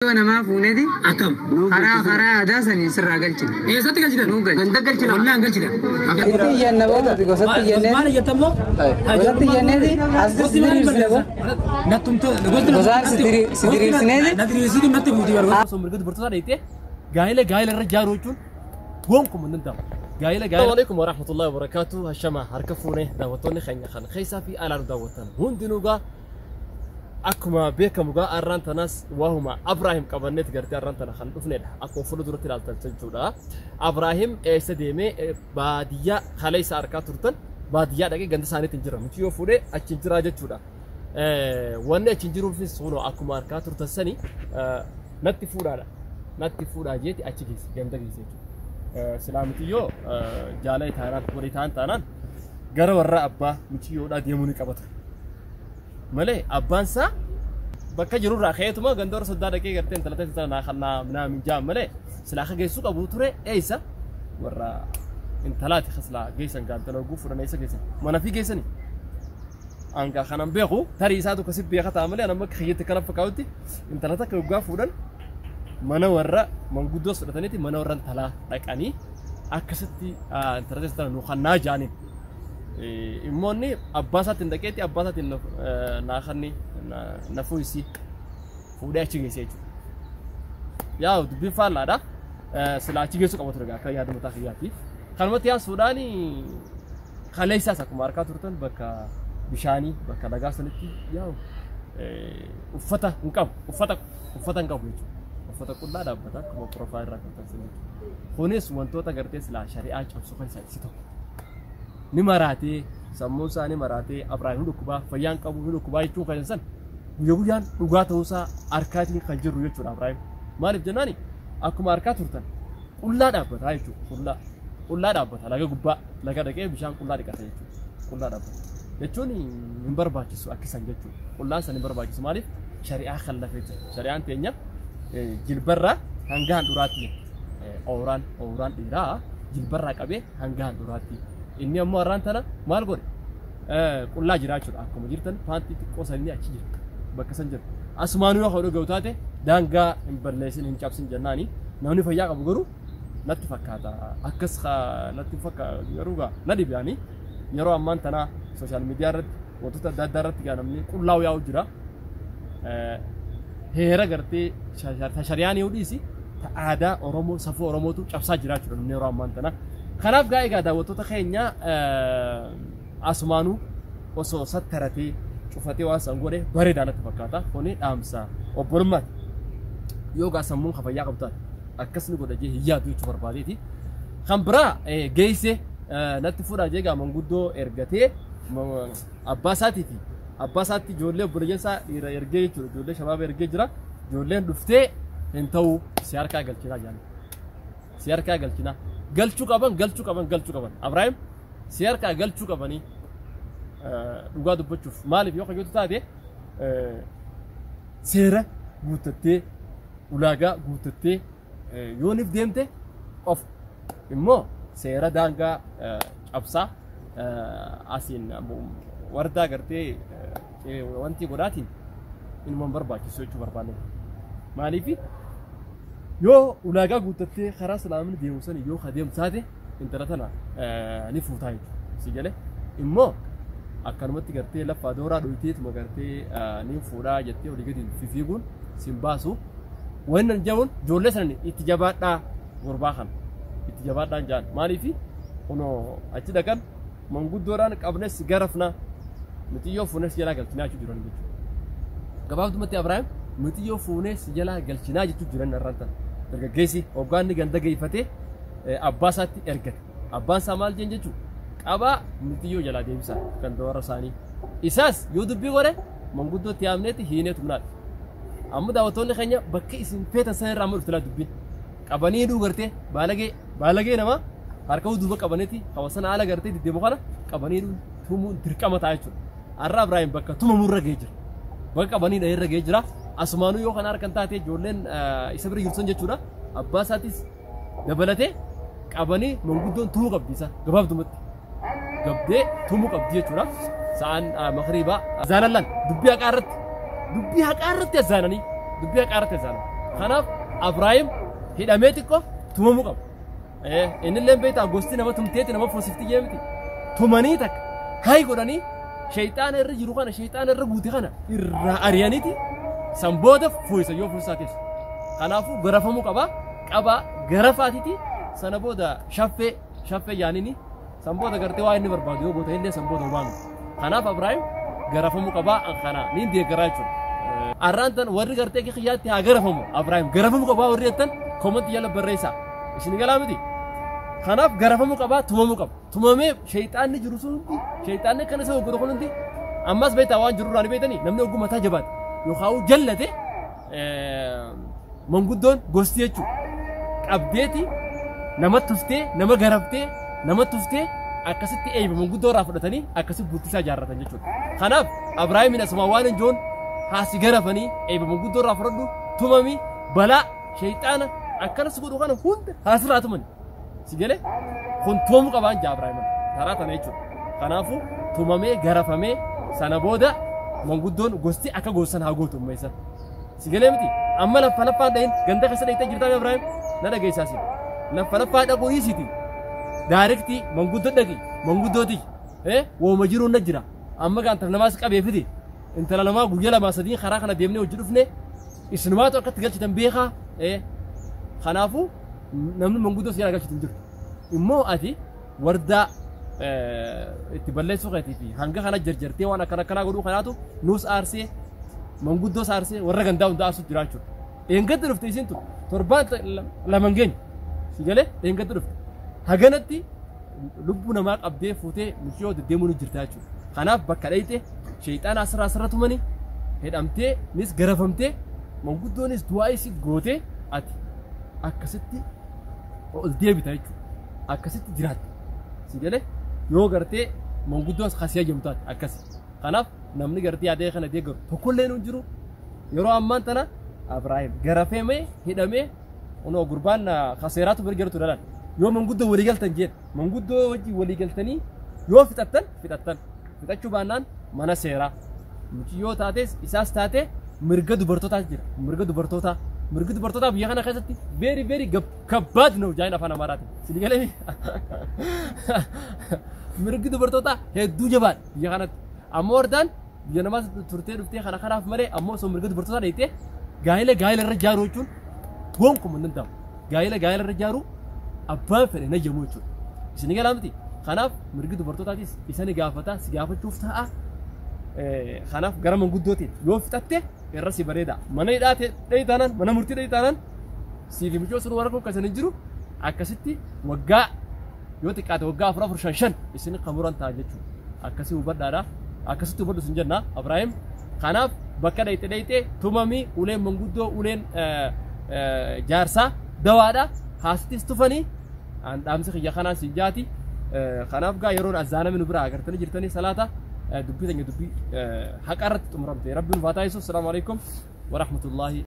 Yoo namaa fuuneeti Akkam. Karaa aadaa saniin sirraa galchina. Eessatti galchitan? Nuu galchina. Ganda galchina. Ollaan galchitan. Itti iyyanna booda gosatti iyyanneeti. Maal iyyatta immoo? Gosatti iyyanneeti asitti si diriirsine boo. Nattumte gosti Gosaan si diriirsineeti. Na diriirsitu natti buuti barbaada. Osoo mirga dubartootaa dheeyitee gaa'ela gaa'ela irra jaaruu jechuun gonkumaa hin danda'amu. Gaa'ela gaa'ela. Assalamu alaikum warahmatullahi wabarakatuh. Hashama harka fuunee daawwattoonni keenya kan keessaa fi alaa nu daawwattan hundinuu gaa akkuma beekamu gaa arraan tanaas waahuma Abraahim qabanneeti gartee arraan tana kan dhufnedha. Akkuma fuula duratti ilaaltan jechuudha. Abraahim eessa deemee baadiyyaa kaleessa harkaa turtan baadiyyaa dhaqee ganda isaaniitti hin jira. Mucayyoo yoo fuudhee achi hin jira jechuudha. Wanni achi hin jiruufis kunoo akkuma harkaa turtan sani natti fuudhaadha. Natti fuudhaa jeeti achi geesse ganda geesse jechuudha. Silaa mucayyoo jaalala taanaan walii ta'an taanaan gara warra abbaa mucayyoodhaa deemuu ni qabata. Malee abbaan isaa bakka jirurraa ka'eetuma ganda warra soddaa dhaqee gartee intala ta'e sana naa kannaa minaa minjaa malee silaa akka geessuu qabu ture eessa warra intalaati silaa geessan gaa intala oguu fuudhan eessa geessan mana fi geessani. Angaa kanan beeku tarii isaatu akkasi beeka ta'a malee anamma kiyyatti kana fakkaatutti intala takka oggaa fuudhan mana warra manguddoos fudhataniiti mana warra intalaa dhaqanii akkasitti intala ta'e sana nu kannaa jaaniin. Immoo inni abbaa isaatiin dhaqeetti abbaa isaatiin naa kanni na fuusi fuudhee achi geesse jechuudha. Yaa dubbiin faallaadha. Silaa achi geessuu qaba ture akka yaada mataa kiyyaatti. Kanumatti yaasuudhaan kaleessaas akkuma harkaa turtan bakka bishaanii bakka lagaa sanitti yaa uffata hin qabu uffata uffata hin qabu jechuudha. Uffata qullaa dhaabbata akkuma profile irraa kan taasisan jechuudha. Kunis wantoota gartee silaa shari'aa cabsu kan isa tokko. Ni maraatee sammuun isaa ni maraatee Abrahaam ni dhukkubaa fayyaan qabu ni dhukkubaa jechuun kan san guyyaa guyyaan dhugaa ta'uusaa harkaatiin kan jirru jechuudha Abrahaam. Maaliif jennaani akkuma harkaa turtan qullaa dhaabbataa jechuudha qullaa qullaa dhaabbata laga gubbaa laga dhaqee bishaan qullaa dhiqata jechuudha qullaa dhaabbata jechuun hin barbaachisu akkisan jechuudha qullaan san hin barbaachisu maaliif shari'aa kan lafee jira shari'aan teenya jilbarraa hanga handhuuraatti ooraan ooraan dhiiraa jilbarraa qabee hanga handhuuraatti. Inni ammoo har'aan tana maal godhe qullaa jira jechuudha akkuma jirtan paantii xiqqoo sanii achi jira bakka san jira asumaanuu yoo hodhu ga'u taate daangaa hin balleessin hin cabsin jennaani namni fayyaa qabu garuu natti fakkaata akkas natti fakkaata garuu gaa na dhibe yeroo ammaan tanaa sooshaal miidiyaa irratti wantoota adda addaa irratti gaa namni qullaa'u yaa'u jira heera gartee shari'aan yoo dhiisi aadaa Oromoo safuu Oromootu cabsaa jira jechuudha namni yeroo ammaan tanaa. Kanaaf gaa egaa daawwattoota keenya asumaanuu osoo sattaratee cufatee waan san godhe bareedaa natti fakkaata. Kuni dhaamsa obbolummaati. Yoo gaa sammuun ka fayyaa qabu taate akkas ni godha jee hin yaadu jechuu barbaadeeti. Kan biraa geesse natti fuudhaa jee gaa manguddoo ergatee abbaa isaatii fi abbaa isaatti ijoollee obboleeyyan isaa dhiira ergee jechuudha. Ijoollee shabaaba ergee jira. Ijoolleen dhuftee hin ta'u si harkaa galchinaa jedhan. Si harkaa galchinaa. Galchuu qaban galchuu qaban galchuu qaban. Abrahaam si harkaa galchuu qabanii dhugaa dubbachuuf maaliif yoo kayyootu taate seera guuttattee ulaagaa guuttattee yooniif deemte qofa immoo seera daangaa cabsaa asiin wardaa gartee wanti godhaatiin inuma hin barbaachisu jechuu barbaanne. Maaliif yoo ulaagaa guuttattee karaa islaamni deemu sani yoo adeemu taate intala tana ni fuutaa jechuudha. Si galee immoo akkanumatti gartee lafa dooraa dhoyiteetuma gartee ni fuudhaa jettee olii gadi fifiiguun sin baasu. Wanni nan jedhuun ijoollee sana itti jabaadhaa gurbaa kana itti jabaadhaan jaan maaliif kunoo achi dhaqan manguddoodhaan qabnes garafna mitiyyoo fuunes jalaa galchinaa jechuu jiran jechuudha. Gabaabdumatti Abrahaam mitiyyoo fuunes jalaa galchinaa jechuu jiran irraan tana. Dargaggeessi hoggaanni ganda geeffatee abbaa isaatti ergate. Abbaan isaa maal jeen jechuudha? Qabaa mitiyyoo jalaa deemsa ganda warra isaanii. Isaas yoo dubbii godhe manguddootti yaamneeti hiinee tumnaadha. Amma daawwattoonni keenya bakka isin feetan sana irraa amma dhufte laa dubbiin. Qabanii hidhuu gartee baalagee baalagee nama harka duuba qabaniiti hawaasana haala gartee deddeemu kana qabanii hidhuun tumuun dirqama ta'a jechuudha. Har'a Abrahaam bakka tumamurra ga'ee jira. Bakka qabanii dhahee irra ga'ee jira. Asumaanuu yoo kana harkan taate ijoolleen isa bira jirtu jechuudha. Abbaa isaatis dabalatee qabanii manguddoon tumuu qabdi isa gabaabdumatti. Gabdee tumuu qabdi jechuudha. Sa'aan makriibaa. Zaalallaan dubbii haqaa irratti dubbii haqaa irratti azzaananii dubbii haqaa irratti azaanan. Kanaaf Abrahaam hidhamee xiqqoo tumamuu qaba. Inni illee beektaa gosti nama tumteeti nama fuusifti jee miti. Tumanii takka hayi godhanii shayxaana irra jiru kana shayxaana irra guute kana irraa ari'aniiti san booda fuusa yoo fuusaa keessa. Kanaafuu garafamuu qaba. Qaba garafaatiti sana booda shaffee shaffee yaanini san booda gartee waa inni barbaadu yoo goota illee san booda hubaanu. Kanaaf Abrahaam garafamuu qaba kana niin deeggaraa jechuudha. Arraan tan warri gartee kiyyaatti haa garafamu Abrahaam garafamuu qabaa warri jettan koomantii jala barreessaa. Isin galaa miti. Kanaaf garafamuu qabaa tumamuu qaba. Tumamee shayxaanni jiru sun hundi shayxaanni akkana isa hoggotu kun hundi ammas beektaa waan jiru irraa ni beektanii namni oguu mataa jabaate yookaan jallate manguddoon gosti jechuudha. Qabdeeti nama tuftee nama garaftee nama tuftee akkasitti eeyba manguddoo irraa fudhatanii akkasitti bultisaa ijaarratan jechuudha. Kanaaf Abrahaamin asuma waan hin joon haasi garafanii eeyba manguddoo irraa fudhadhu tumami balaa shayxaana akkanas godhu kana hunda haasirraa tumani. Si galee kun tumamuu qabaan jaa Abrahaamin karaa tana jechuudha. Kanaafuu tumamee garafamee sana booda manguddoon gosti akka goosan haa gootu ummeessa. Si galee miti amma lafa laffaan dhahin ganda keessa dhayitee jirtaa Abrahaam na dhageessaa si. Lafa laffaa dhaquu dhiisiti. Daarektii manguddoo dhaqi manguddooti wooma jiruun na jira amma gaa intala namaas qabee fidi intala namaa guyyaa lamaa sadii karaa kana deemnee hojii dhufne isinumaatu akkatti galchitan beekaa kanaafuu namni manguddoo si galchitu hin jirtu immoo ati wardaa itti balleessuu keetii fi hanga kana jarjartee waan akkana akkanaa godhuu kanaatu nuus aarsee manguddoos aarsee warra gandaa hunda aarsuutu jira jechuudha. Dheengadda dhufte isin tun torbaan lama hin geenye si galee dheengadda dhufte. Haganatti lubbuu namaa qabdee fuutee mucayyoo deddeemuu ni jirta jechuudha. Kanaaf bakka dhayite shayxaana asirraa asirra tumani hidhamtee nis garafamtee manguddoonis du'aa isii gootee ati akkasitti ol deebita jechuudha. Akkasitti jiraatta. Si galee yoo gartee manguddoos kasii ajjamu taate akkasi. Kanaaf namni gartee yaadee kana deeggaru tokkollee hin jiru. Yeroo ammaan tana Abrahaam garafamee hidhamee onoo gurbaan kaseeraatu bira jirtu dalan. Yoo manguddoo walii galtan jeen manguddoo wajjin walii galtanii yoo fixattan fixattan fixachuu baannaan mana seeraa mucayyoo taates isaas taate mirga dubartootaas jira mirga dubartootaa mirgi dubartootaa biyya kana keessatti very very kabbaad ነው jaayin afaan amaaraatiin sini galee mirgi dubartootaa hedduu jabaadha biyya kanatti ammoo wardaan biyya namaas turtee dhuftee kana kanaaf malee ammoo osoo mirga dubartootaa dheeyitee gaa'ela gaa'ela irra jaaruu jechuun gonkumaa hin danda'amu gaa'ela gaa'ela irra jaaruu abbaan fedhe na jamu jechuudha. Isin galaa miti. Kanaaf mirgi dubartootaatis isa ni gaafata si gaafachuuf ta'a. Kanaaf gara manguddootiin yoo fixatte irra si bareeda. Mana hidhaa dhahi taanaan mana murtii dhahi taanaan siif mucoo sun warra kun hin jiru akkasitti waggaa yoo xiqqaate waggaa 4 4 5 5 isin qamuran ta'a jechuudha. Akkasii hubadhaadha. Akkasitti hubadhu sin jenna Abrahaam. Kanaaf bakka dhayite dhayite tumamii uleen manguddoo uleen jaarsaa dawaadha. Haasittis tufanii an dhaamsi kiyya kanaan siin jaati. Kanaaf gaa yeroon azzaaname nu biraa agartanii jirtanii salaata dubbii teenya dubbii haqa irratti xumuramte. Rabbiin nu haa taasisu. Assalaamu alaikum wa rahmatullaahi.